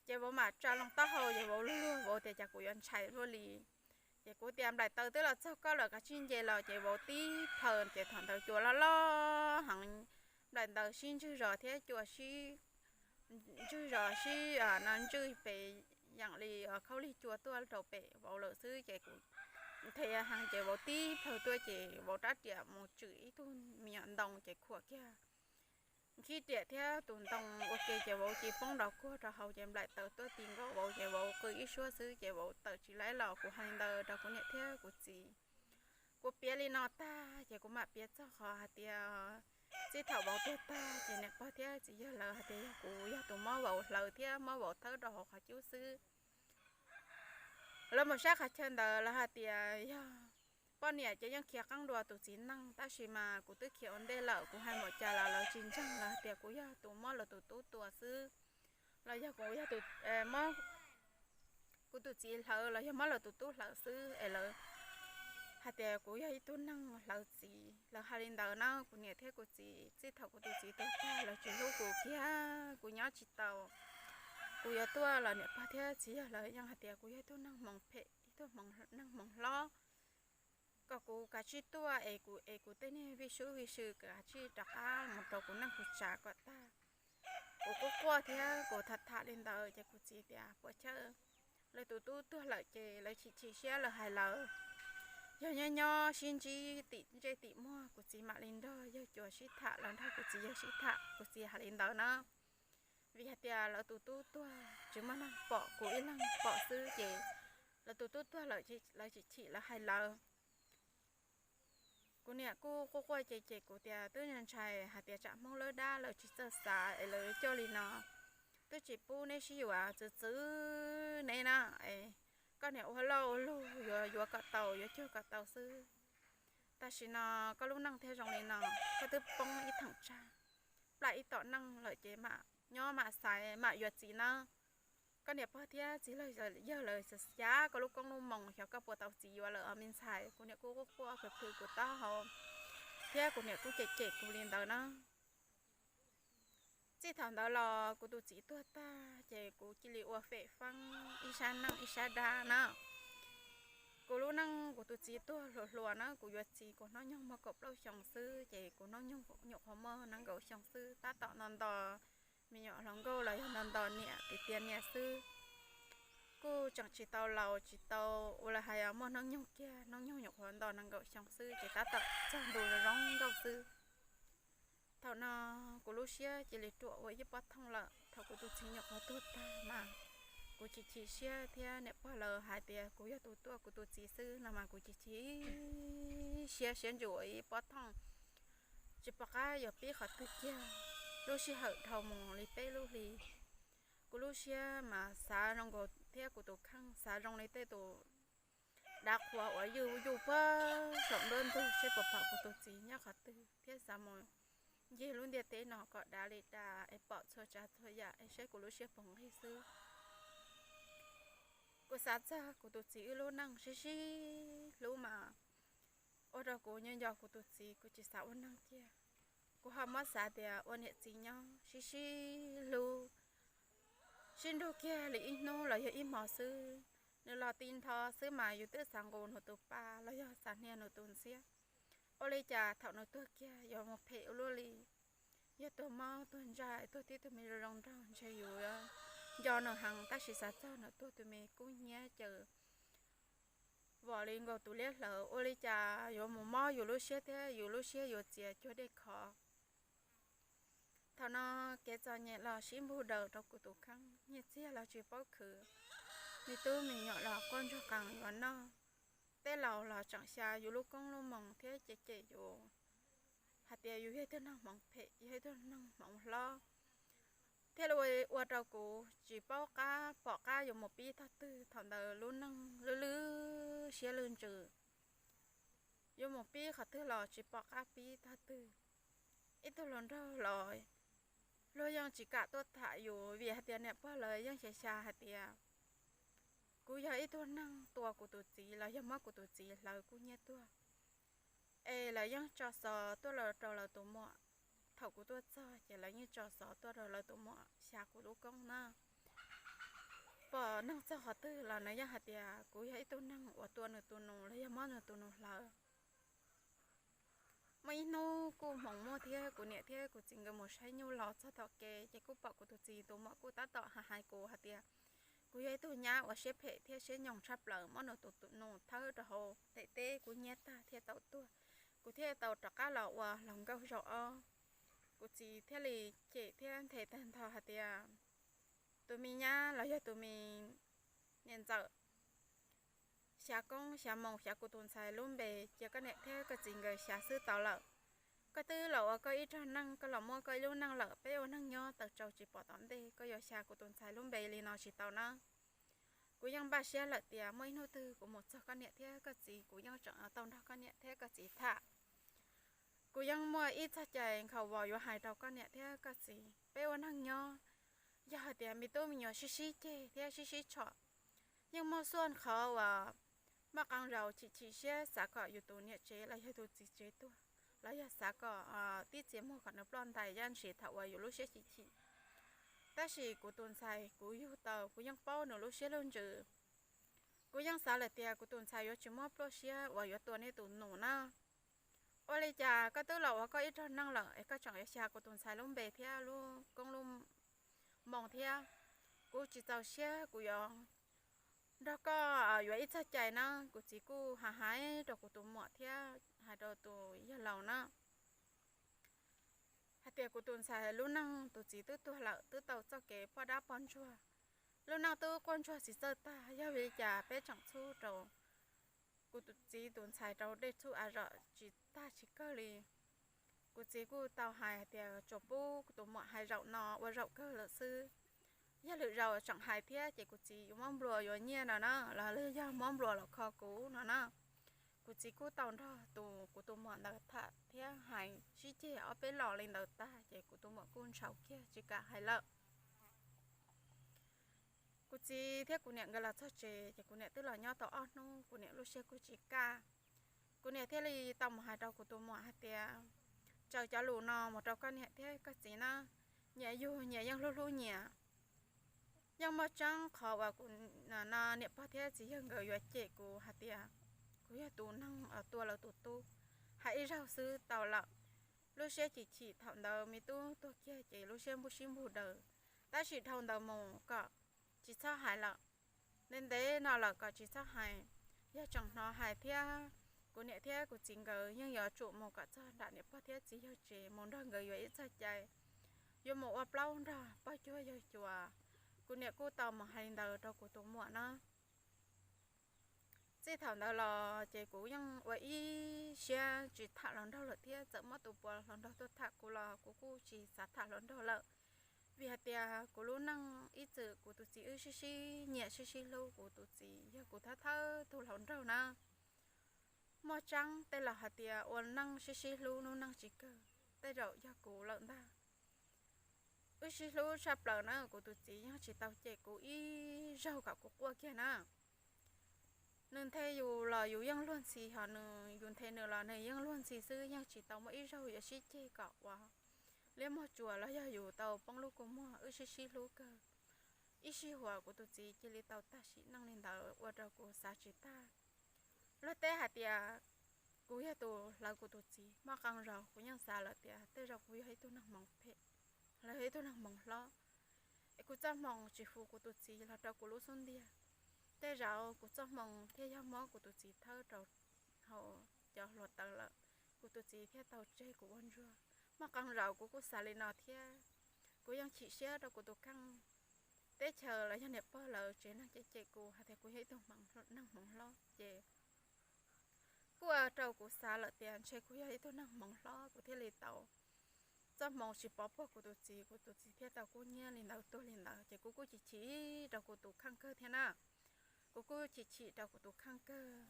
Ces vauv mam tsa loo taub hau ces vauv luag luag vauv tias cas kuv yuav ntshai luaj li. Ces kuv tias nplaim taws twb los txog koj lawm kav tsij nce los ces vauv tib plhaws ces thaum ntawd cua loj loj heev, nplaim taws sib ntswg zos thiab cua sib ntswg zos sib no ntswj pes yeem li khaub lig cua tuaj rau pem vauv lawm xwb ces kuv nthe heev ces vauv tib plhaws tuaj ces vauv rab riam mus tswm ib tug me nyuam ntoo ces khuam kiag nkhib riam thiab tus ntoo ua ke ces vauv cia li poob nrov kuag rau hauv ces nplaim taws tuaj ti nkaus vauv ces vauv qw ib suab xwb ces vauv tawm tsis laib los. Kuv hais li ntawd rau kuv niam thiab kuv txiv. Kuv piav li no tag ces kuv mam piav txog qhov hais tias txij thaum vauv tuag tag ces niam pog thiab txiv yawg lawv hais tias yog kuv yog tus muab vauv hlawv thiab muab vauv thawb rau hauv qhov cub xwb. Lawv mus saib qhov chaw ntawd lawv hais tias yog poj niam ces yeej khiav qeeb dua tus txiv neej, tab sis mas kuv twb khiav ua ntej lawm, kuv hais npaum cas los lawv tsis ntseeg, lawv hais tias kuv yog tus muab lawv tus tub tua xwb, los yog kuv yog tus, muab kuv tus txiv hlawv los yog muab lawv tus tub hlawv xwb es lawv hais tias kuv yog ib tug neeg hlawv txiv. Lawv hais li ntawd na, kuv niam thiab kuv txiv txij thaum kuv tus txiv tuag tag lawv tsis hlub kuv kiag, kuv nyob tsis tau. Kuv yuav tuaj los niam pog thiab txiv yawg lawv yeej hais tias kuv yog ib tug neeg hmoov phem, ib tug neeg hmoov hlob, kom kuv kav tsij tuaj es kuv, es kuv tej niag vij sub vij sw kav tsij rov qab mus rau kuv neej kuv tsav kom tag. Kuv quaj quaj thiab kuv tham tham li ntawd ces kuv txiv tias puas chawj, lawv tus tub tuag lawm ces lawv chim chim siab lawv hais lawv. Yog nyob nyob sib ntsib tim ntsej tim muag kuv txiv mam li nrog yawg cuav sib tham, los nrog kuv txiv yawg sib tham, kuv txiv hais li ntawd na. Vim hais tias lawv tus tub tuag tsis muaj neeg pom, kuv ib leeg pom xwb ces lawv tus tub tuag lawm lawv chim chim lawv hais lawv. Kuv niam kuj quaj quaj ces ces kuv tias twb ntshai hais tias tsam Hmoob lawv dab lawv tsis txawj xav es lawv coj li no, twb tsis pub neb sib yuav, txwv txwv neb na. Koj niam ua loj ua luj yuav yuav kom tau yuav cuag kom tau xwb. Tam sim no koj lub neej thiaj zoo li no, koj twb poob ib theem tsag, plaj ib tom neej lawm ces mam nyob mam xaiv mam yuav txiv na. Koj niam pog thiab txiv yawg lawv xyav koj lub koob lub moo xyov koj puas tau txiv yuav lawm os me ntxhais. Kuv niam kuj quaj quaj plhws plhws kuv taub hau thiab kuv niam kuj cem cem kuv li ntawd na. Txij thaum ntawd los kuv tus txiv tuag tag ces kuv cia li ua fem feeb ib sab neej ib sab dab na. Kuv lub neej kuv tus txiv tuag hluas hluas na, kuv yuav txiv kuv hnub nyoog muaj kaum plaub xyoo xwb ces kuv hnub nyoog nyuam qhuav muaj nees nkaum xyoo xwb, tab tom nto nto me nyuam hluas nkauj los yog nto nto niam tiag tiag niam xwb. Kuj tseem tsis tau laus tsis tau ua li hais muaj hnub nyoog kiag, hnub nyoog nyuam qhuav nto nees nkaum xyoo xwb ces tab tom txog ntu zoo nkauj xwb. Thaum no kuv lub siab cia li ruam ua ib pob thooj lawm. Thaum kuv tus txiv nyuam qhuav tuag tag mas kuv chim chim siab thiab niam pog lawv hais tias kuv yog tus tuaj kuv tus txiv xwb no mas kuv chim chim siab siab ntsws ua ib pob thooj, tsis pom qab yuav pib qhov twg kiag. Lub sij hawm dhau mus li peb lub hli, kuv lub siab mas xav zoo nkaus thiab kuv tus kheej xav zoo li tej tus dav qhuav uas ywj yuj puag saum nruab ntug seb puas pom kuv tus txiv nyob qhov twg thiab xav mus ncig lub ntiaj teb no kom dav li dav es pom txhua tsav txhua yam es seb kuv lub siab puas nqig xwb. Kuv xav txog kuv tus txiv wb lub neej sib sib hlub mas ua rau kuv nco nco kuv tus txiv, kuv tsis xav ua neeg kiag. Kuv ho muab xav tias ua niam txiv nyob sib sib hlub, sib nrug kiag li ib hnub los yog ib hmo xwb. Nws los ti ntho xwb mas yus twb xav nqus nws tus pa los yog xav hnia nws tus ntxhiab. Ua li cas thaum nws tuag kiag yuav mus phem ua luaj li, yog tuag mob tuag ntsaj tuag tib tug me zoo zoo nraug ntshe yus nco nws heev tab sis xav txog nws tuag tus me kub hnyiab caws vom li nkaus tus liab hlawv, ua li cas yuav mus mob yus lub siab thiab yus lub siab yuav txias cuag dej khov. Thaum no kev txom nyem los sib npug daws rau kuv tus kheej, nyiaj txiag los tsis paub khwv, me tub me nyuam los quaj ntsuag qees yuav noj. Tej laus los tseem xya yus lub koob lub moo thiab cem cem yus hais tias yus yog ib tug neeg hmoov phem, yog ib tug neeg hmoov hlob, thiaj li ua rau kuv tsis paub qab pom qab yuav mus pib tog twg. Thaum ntawd lub neej lwj lwj siab lwj ntsws, yuav mus pib qhov twg los tsis pom qab pib tog twg. Ib tug hluas nraug los luag yeej tsis kam tuaj tham yus vim hais tias niam pog lawv yeej xyav xyav hais tias kuv yog ib tug neeg tua kuv tus txiv los yog muab kuv tus txiv hlawv kub hnyiab tuag. Es lawv yeej tso xov tuaj rau lawv tus muam. Thaum kuv tuaj txog ces lawv yeej tso xov tuaj rau lawv tus muam xya kuv lub koob na. Pom neeg txog qhov twg los nws yeej hais tias kuv yog ib tug neeg uas tua nws tus nus los yog muab nws tus nus hlawv. Muaj ib hnub kuj hmoov muaj thiab kuv niam thiab kuv txiv nkawd mus saib nyuj los txog tom kev ces kuj pom kuv tus txiv tus muam kuj tab tom hais hais kuv hais tias kuv yog ib tug nyab uas siab phem thiab siab nyoos tshaj plaws, muab nws tus nus thawb rau hauv daim teb kub hnyiab tag thiaj tau tuag. Kuv thiaj tau rov qab los ua hluas nkauj zaum ob. Kuv txiv thiaj li cem thiab nthe tag nrho hais tias tus me nyab los yog tus me niam ntxawm xyav koob xyav moo xyav kuv tus ntxhais lub npe, cia koj niam thiab koj txiv nkawd xyav xwb tau lawm. Koj twb los ua koj ib zag neej, koj los muaj koj ib lub neej lawm, peb ua neej nyob taws tsau tsis pom tom ntej, koj yuav xyav kuv tus ntxhais lub npe li no tsis tau na. Kuv yeej npaj siab lawm tias muaj ib hnub twg kuv mus txog koj niam thiab koj txiv, kuv yeej tseem tau nrog koj niam thiab koj txiv tham. Kuv yeej muaj ib txoj cai nkhaus vos yuav hais rau koj niam thiab koj txiv. Peb ua neeg nyob, yog hais tias me tub me nyuam sib sib ceg thiab sib sib tshom, yeej muaj xuaj qhov uas muaj qee zaus chim chim siab xav kom yus tus niam tsev los yog tus txiv tsev tuag, los yog xav kom tib txiav muag kom nws ploj ntais yaj ntshis thaum uas yus lub siab chim chim. Tab sis kuv tus ntxhais kuv yug tau, kuv yeej paub nws lub siab lub ntsws. Kuv yeej xav lawm tias kuv tus ntxhais yuav tsis muab plab siab uas yuav tua nej tus nus na. Ua li cas koj twb los ua koj ib zaug neej lawm es koj tseem yuav xya kuv tus ntxhais lub npe thiab lub koob lub moo thiab? Kuv tsis txaus siab, kuv yuav nrog koj yuav ib txoj cai na. Kuv txiv kuj hais hais rau kuv tus muam thiab hais rau tus yawg laus na, hais tias kuv tus ntxhais lub neej tus txiv twb tuag lawm, twb tau txoj kev poj dab poj ntsuag, lub neej twb quaj ntsuag tsis txawj tag, yog vim li cas peb tseem txhub rau kuv tus txiv tus ntxhais rau dej txhub av zom tsis tag tsis kawg li. Kuv txiv kuj tau hais tias tsuas pub kuv tus muam hais zaum no ua zaum kawg lawm xwb. Yog lwm zaus tseem hais thiab ces kuv txiv yuav muab nplua yuav nyiaj no na, los yog muab nplua los kho kuv no na. Kuv txiv kuj tau nrog tus kuv tus muam ntawd tham thiab hais sib ceg ob peb los li ntawd tag ces kuv tus muam kuj ntshaus kiag tsis kam hais lawm. Kuv txiv thiab kuv niam nkawd los txog tsev ces kuv niam twb los nyob tau ob hnub, kuv niam lub siab kuj tsis kaj. Kuv niam thiaj li tau mus hais rau kuv tus muam hais tias, tsaws cov lus no mus rau koj niam thiab koj txiv na, nyias yug nyias yeej hlub hlub nyias. Yeej muaj tseeb qhov uas kuv niam pog thiab txiv yawg nkawd yuav cem kuv hais tias kuv yog tus neeg tua lawv tus tub, hais ib zaug xwb tau lawm. Lub siab chim chim thaum ntawd me tub tuag kiag ces lub siab npug sib npug daws, tab sis dhau ntawd mus kom tsis txhob hais lawm. Ntev ntev no lawm kom tsis txhob hais. Yog tseem hnov hais thiab, kuv niam thiab kuv txiv nkawd yeej yuav tsum mus kom txog nram niam pog thiab txiv yawg tsev mus nrog nkawd yuav ib txoj cai, yuav mus ua plaub nrog pog cuag yawg cuas. Kuv niam kuj tau mus hais li ntawd rau kuv tus muam na. Txij thaum ntawd los ces kuv yeej ua ib siab tsis tham hluas nraug lawm thiab, txawm muab tus puas hluas nraug tuaj tham kuv los kuv kuj tsis xav tham hluas nraug lawm. Vim hais tias kuv lub neej ib txwm kuv tus txiv wb sib sib nyiam sib sib hlub, kuv tus txiv yog kuv thawj thawj tug hluas nraug na. Muaj tseeb tej laus hais tias ua neej sib sib hlub lub neej tsis kawg, tej zaum yog kuv lawm ntag. Wb sib hlub tshaj plaws na, kuv tus txiv yeej tsis tau cem kuv ib zaug kom kuv quaj kiag na. Nws nthe yus los yus yeej luag ntxhi, ho nws, yus nthe nws los nws yeej luag ntxhi xwb, yeej tsis tau muaj ib zaug yuav sib ceg kom ua liab muag tsuas los yog yus tau poob lub kua muag, wb sib sib hlub kawg. Ib sij huam kuv tus txiv cia li tau tag sim neej li ntawd ua rau kuv xav tsis tag. Luag teb hais tias kuv yog tus hlawv kuv tus txiv, muaj qee zaus kuv yeej xav lawm tias tej zaum kuv yog ib tug neeg hmoov phem, los yog ib tug neeg hmoov hlob, es kuv txoj hmoo tsis fu kuv tus txiv los rau kuv lub xub ntiag. Tej zaum kuv txoj hmoo thiaj yog muab kuv tus txiv thawb rau hauv cov hluav taws lawm, kuv tus txiv thiaj tau tseg kuv ua ntsuag. Muaj qee zaus kuv kuj xav li no thiab. Kuv yeej chim siab rau kuv tus kheej, teb chaws los yog niam pog lawv tsev neeg cem cem kuv hais tias kuv yog ib tug neeg hmoov hlob ces kuj ua rau kuv xav lawm tias ntshe kuv yog ib tug neeg hmoov hlob, kuv thiaj li tau txoj hmoo tsis pov puag kuv tus txiv, kuv tus txiv thiaj tau kub hnyiab li ntawd tuag li ntawd. Ces kuv kuj chim chim rau kuv tus kheej kawg thiab na. Kuv kuj chim chim rau kuv tus kheej kawg.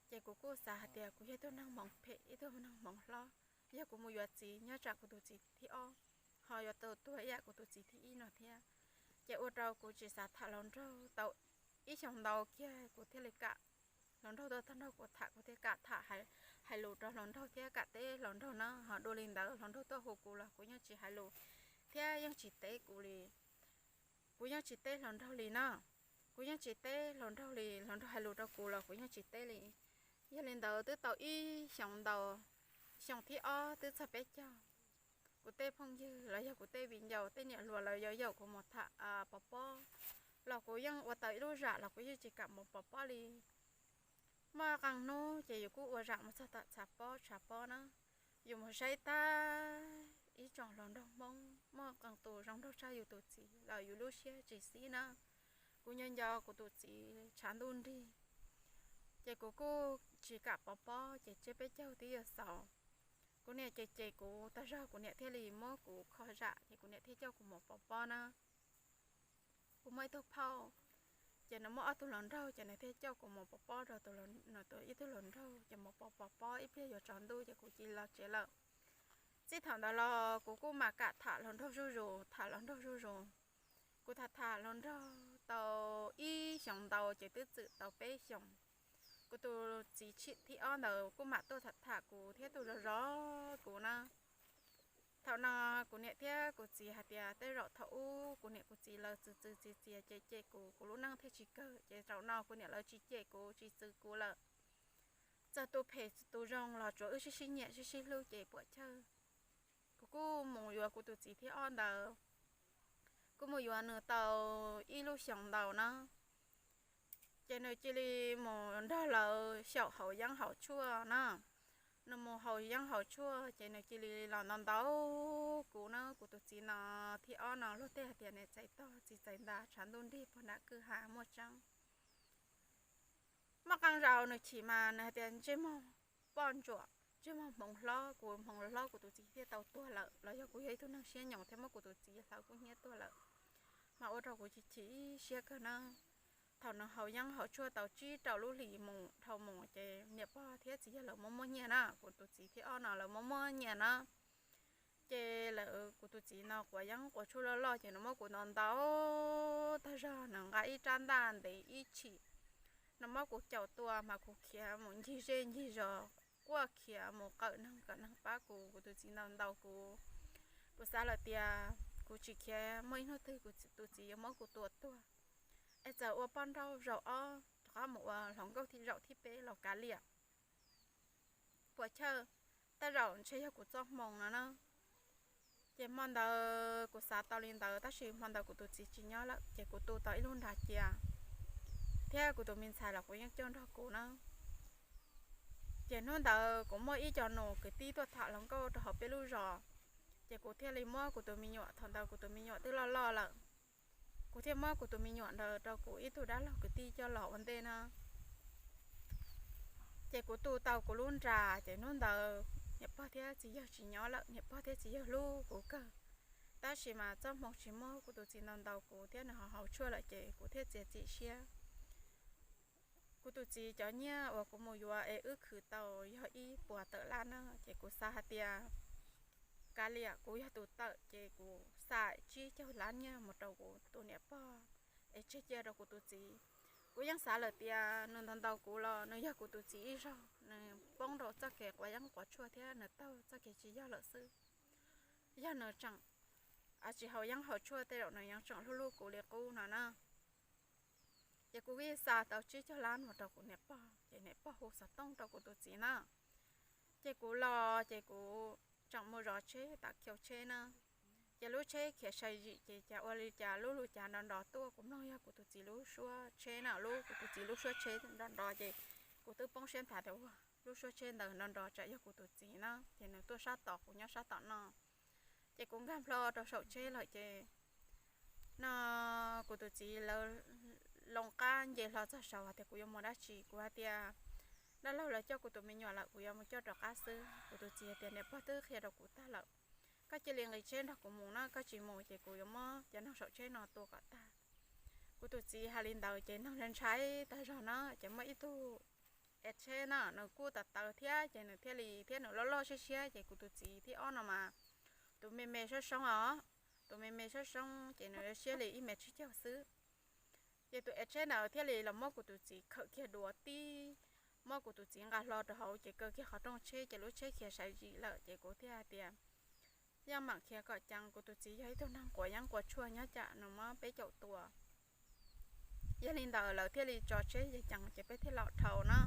Ces kuv kuj xav hais tias kuv yog ib tug neeg hmoov phem, ib tug neeg hmoov hlob. Yog kuv mus yuav txiv nyob tsam kuv tus txiv thib ob, ho yuav tau tuag ib yam kuv tus txiv thib ib no thiab. Ces ua rau kuv tsis xav tham hluas nraug tau ib xyoos ntau kiag, kuv thiaj li kam hluas nraug tuaj tag nrog kuv tham, kuv thiaj kam tham, hais lus rau hluas nraug thiab kam teb hluas nraug na. Ho dua li ntawd hluas nraug tuaj hu kuv los kuv yeej tsis hais lus thiab yeej tsis teb kuv li. Kuv yeej tsis teb hluas nraug li na. Kuv yeej tsis teb hluas nraug li, hluas nraug hais lus rau kuv los kuv yeej tsis teb li. Yog li ntawd twb tau ib xyoos ntau, xyoo thib ob twb txog peb caug, kuv tej phooj ywg los yog kuv tej viv ncaus tej niam hluas lawv yuav yaum kuv mus tham pov pob, los kuv yeej ua tau ib lub zam los kuv yeej tsis kam mus pov pob li. Muaj qee hnub ces yus kuj ua zam mus txog tom tshav pob, tshav pob na, yus mus saib tag ib tsoom hluas nraug Hmoob, muaj qee tus zoo nraug tshaj yus tus txiv los yus lub siab tsis xib na. Kuv nco nco kuv tus txiv tshav ntuj nrig, ces kuv kuj tsis kam pov pob, ces tsiab peb caug twb yuav xaus. Kuv niam ces cem kuv tag zog, kuv niam thiaj li muab kuv kho zam, ces kuv niam thiaj coj kuv mus pov pob na. Kuv muaj ib tug phauj, Ces nws muaj ob tug hluas nraug ces nws thiaj coj kuv mus pov pob rau tus, ib tug hluas nraug ces mus pov pov pob ib pliag yuav tsaus ntuj ces kuv cia li los tsev lawm. Txij thaum ntawd los kuv kuj mam kam tham hluas nraug zuj zus, tham hluas nraug zuj zus. Kuv tham tham hluas nraug tau ib xyoos ntau ces twb txwm tau peb xyoos. Kuv tus txiv thib ob ntawd kuj mam tuaj tham tham kuv thiab tuaj zov zov kuv na. Thaum no kuv niam thiab kuv txiv hais tias tej zaum thaum ub kuv niam kuv txiv lawv txwv txwv txiv txias cem cem kuv, kuv lub neej thiaj tsis kawg, ces zaum no kuv niam lawv tsis cem kuv tsis txwv kuv lawm. Txawm tus phem tus zoo los tsuav wb sib sib nyiam sib sib hlub ces puam chawj. Kuv kuj mus yuav kuv tus txiv thib ob ntawd, kuj mus yuav nws tau ib lub xyoos ntau na. Ces nws cia li mus nrog lawv xyaum haus yeeb haus tshuaj na. Nws mus haus yeeb haus tshuaj ces nws cia li los ntau ntau kuv na. Kuv tus txiv no thib ob no luag tej hais tias niam txais tog txiv txais ntas, tshav ntuj nrig puag nram kwj ha muaj tseeb. Muaj qee zaus nws chim mas nws hais tias ntsej muag poj ntsuam, ntsej muag hmoov hlob, kuv hmoov hlob kuv tus txiv thiaj tau tuag lawm los yog kuv yog ib tug neeg siab nyoos thiab muab kuv tus txiv hlawv kub hnyiab tuag lawm, mas ua rau kuv chim chim siab kawg na. Thaum nws haus yeeb haus tshuaj tau tsib rau lub hlis mus dhau mus ces niam pog thiab txiv yawg lawv muab muab nyiaj na, kuv tus txiv thib ob no lawv muab muab nyiaj na. Ces lawv, kuv tus txiv no quav yeeb quav tshuaj loj loj ces nws muab kuv ntau ntau tag zog, nws nqa ib rab ntaj ntev ib tshim, nws muab kuv caum tua mas kuv khiav mus ncig zej ncig zos, quaj khiav mus qawm neeg kom neeg pab kuv. Kuv tus txiv ntau ntau kuv, kuv xav lawm tias kuv tsis khiav muaj ib hnub twg kuv tus txiv yuav muab kuv tua tuag, es txawm ua poj nrauj zaum ob rov qab mus ua hluas nkauj zaum thib peb los kav liam. Puas chawj, tej zaum ntshe yog kuv txoj hmoo no na. Ces hmo ntawd kuv xav tau li ntawd tab sis hmo ntawd kuv tus txiv tsis nyob lawm ces kuv tu tau ib lub nra cia thiab kuv tus me ntxhais los kuv yeej coj nrog kuv na. Ces hnub ntawd kuv muaj ib co nus kwv tij tuaj tham hluas nkauj rau hauv peb lub zos, ces kuv thiaj li muab kuv tus me nyuam, thaum ntawd kuv tus me nyuam twb loj loj lawm, kuv thiaj muab kuv tus me nyuam ntawd rau kuv ib tug dab laug kwv tij coj los ua ntej na. Ces kuv tu tau kuv lub nra, ces hnub ntawd niam pog thiab txiv yawg tsis nyob lawm, niam pog thiab txiv yawg hlub kuv kawg, tab sis mas txoj hmoo tsis muaj, kuv tus txiv ntau ntau kuv thiab nws ho haus tshuaj lawm ces kuv thiaj txiav txim siab. Kuv tus txiv cov nyiaj uas kuv mus yuav es wb khwv tau yog ib puas tawm lab na, ces kuv xav hais tias kav liam kuv yog tus tawm ces kuv xa tsib caug lab nyiaj mus rau kuv tus niam pog es tseg cia rau kuv tus txiv. Kuv yeej xav lawm tias nws ntau ntau kuv los nws yog kuv tus txiv ib zaug, nws poob rau txoj kev quav yeeb quav tshuaj thiab nws taug txoj kev tsis yog lawm xwb. Yog nws tseem tsis haus yeeb haus tshuaj tej zaum nws yeej tseem hlub hlub kuv li qub no na. Ces kuv kuj xa tau tsib caug lab mus rau kuv niam pog, ces niam pog hu xov tooj rau kuv tus txiv na. Ces kuv los ces kuv tseem mus zov tsheb tam khiv tsheb na. Ces lub tsheb khiav sai zim ces cas ua li cas lub lub cav nrov nrov tuaj, kuv mloog yog kuv tus txiv lub suab tsheb na, lub kuv tus txiv lub suab tsheb nrov nrov ces kuv twb poob siab nthav tias ua lub suab tsheb ntawd nrov nrov tsam yog kuv tus txiv na, ces nws tuaj sab tod kuv nyob sab tom no. Ces kuv nkag nplo rau saum tsheb lawm ces no kuv tus txiv lawv loo qab nce hlo txog saud hais tias kuv yuav mus dab tsi, kuv hais tias dab laug lawv coj kuv tus me nyuam lawm kuv yuav mus coj rov qab xwb. Kuv tus txiv hais tias niam pog twb qhia rau kuv tag lawm, koj cia li nqis tsheb nrog kuv mus na, koj tsis mus ces kuv yuav muab cov neeg saum tsheb no tua kom tag. Kuv tus txiv hais li ntawd ces neeg ntshai tag zog na, ces muaj ib tug ev tsheb na nws kuj tawv tawv thiab ces nws thiaj li, thiab nws loj loj siab siab ces kuv tus txiv thib ob no mas tus me me sab soob os, tus me me sab soob ces nws siab li ib me tsib caug xwb. Ces tus ev tsheb ntawd thiaj li los muab kuv tus txiv khawm kiag duav tib, muab kuv tus txiv nqa hlo rau hauv ces kaw kiag qhov rooj tsheb ces lub tsheb khiav sai zim lawm ces kuv thiaj hais tias yeej mam khiav kom ceev, kuv tus txiv yog ib tug neeg quav yeeb quav tshuaj nyob tsam nws muab peb caum tua. Yog li ntawd lawv thiaj li tso tsheb ceev ceev ces peb thiaj los dhau na.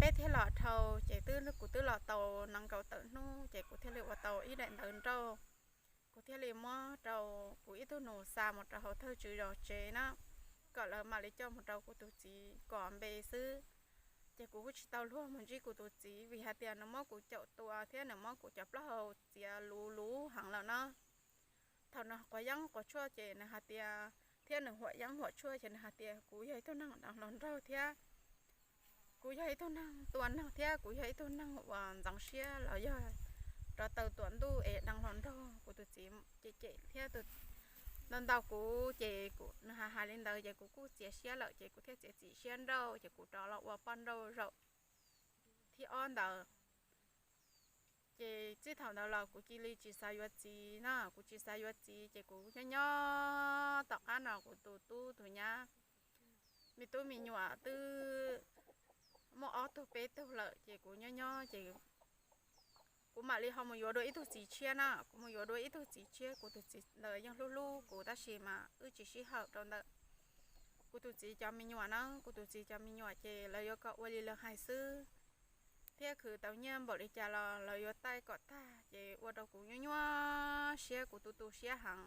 Peb thiaj los dhau ces twb, kuv twb los tau nees nkaum tawm hnub ces kuv thiaj li ua tau ib daim ntawv nrauj. Kuv thiaj li muab rau kuv ib tug nus xa mus rau hauv thawj tswv zos tsev na, kom lawv mam li coj mus rau kuv tus txiv kom npe xwb. Ces kuv kuj tsis tau luag mus ntsib kuv tus txiv vim hais tias nws muab kuv caum tua thiab nws muab kuv cov plaub hau txiav luv luv heev lawm na. Thaum nws quav yeeb quav tshuaj ces nws hais tias, thiab nws huam yeeb huam tshuaj ces nws hais tias kuv yog ib tug neeg deev hluas nraug thiab kuv yog ib tug neeg tua neeg thiab kuv yog ib tug neeg uas ntxeev siab los yog rov taw tuam ntuj es deev hluas nraug. Kuv tus txiv cem cem thiab, ntau ntau kuv ces kuv, nws hais hais li ntawd ces kuv kuj txiav siab lawm ces kuv thiaj txiav txim siab nrauj ces kuv rov los ua poj nrauj zaum thib ob ntawd. Ces txij thaum ntawd los kuv cia li tsis xav yuav txiv na, kuv tsis xav yuav txiv ces kuv nyob nyob tom qab no kuv tus tub tus nyab, me tub me nyuam twb muaj ob tug peb tug lawm ces kuv nyob nyob ces kuv mam li ho mus yuav dua ib tug txiv tshiab na, kuv mus yuav dua ib tug txiv tshiab, kuv tus txiv ntawd yeej hlub hlub kuv tab sis mas wb tsis sib haum rau ntawm kuv tus txiv cov me nyuam na, kuv tus txiv cov me nyuam ces lawv yuav kom ua li lawv hais xwb, thiab khwv tau nyiaj npaum li cas los lawv yuav taij kom tag ces ua rau kuv nyuaj nyuaj siab, kuv tu tu siab heev.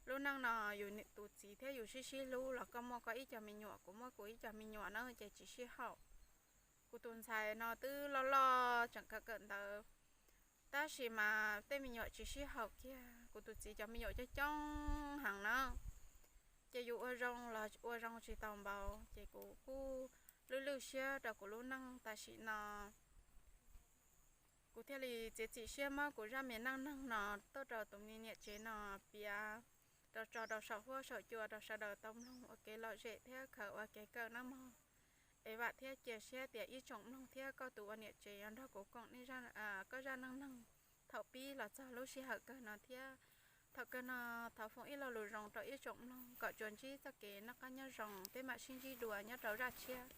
Lub neej no yus tus txiv thiab yus sib sib hlub los koj muaj koj ib co me nyuam, kuv muaj kuv ib co me nyuam na ces tsis sib haum. Kuv tus ntxhais no twb loj loj tseem kawm kawm ntawv, tab sis mas tej me nyuam tsis sib haum kiag, kuv tus txiv cov me nyuam coob coob heev na, ces yus ua zoo los ua zoo tsis tau npaum ces kuv kuj lwj lwj siab rau kuv lub neej tam sim no. Kuv thiaj li txiav txim siab muab kuv zaj me neej neeg no tuaj rau tus me niam tsev no piav rau tso rau saum huab saum cua rau sawv daws tau mloog ua kev lom zem thiab khaws ua kev kawm nawb mog. Es vam thiab cia siab tias ib tsoom mloog thiab koj tus ua niam tsev yuav nrog kuv koom nej, koj zaj neej neeg thaum pib los txog lub sij hawm kawg no thiab. Thaum kawg no thov foom ib lo lus zoo rau ib tsoom mloog kom tsuas ntsib txoj kev noj qab nyob zoo, peb mam sib ntsib dua nyob rau zaj tshiab.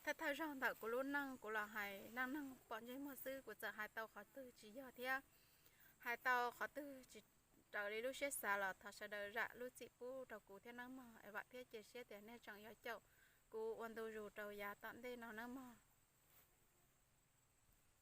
Thawj thawj zaug ntawm kuv lub neej kuv los hais neej neeg pom ntsej muag xwb, kuv txawm hais tau qhov twg tsis yog thiab hais tau qhov twg tsis raws li lub siab xav los thov sawv daws zam lub txim pub rau kuv thiab nawb mog. Es vam thiab cia siab tias nej tseem yuav caum kuv ua ntu zus rau yav tom ntej no nawb mog.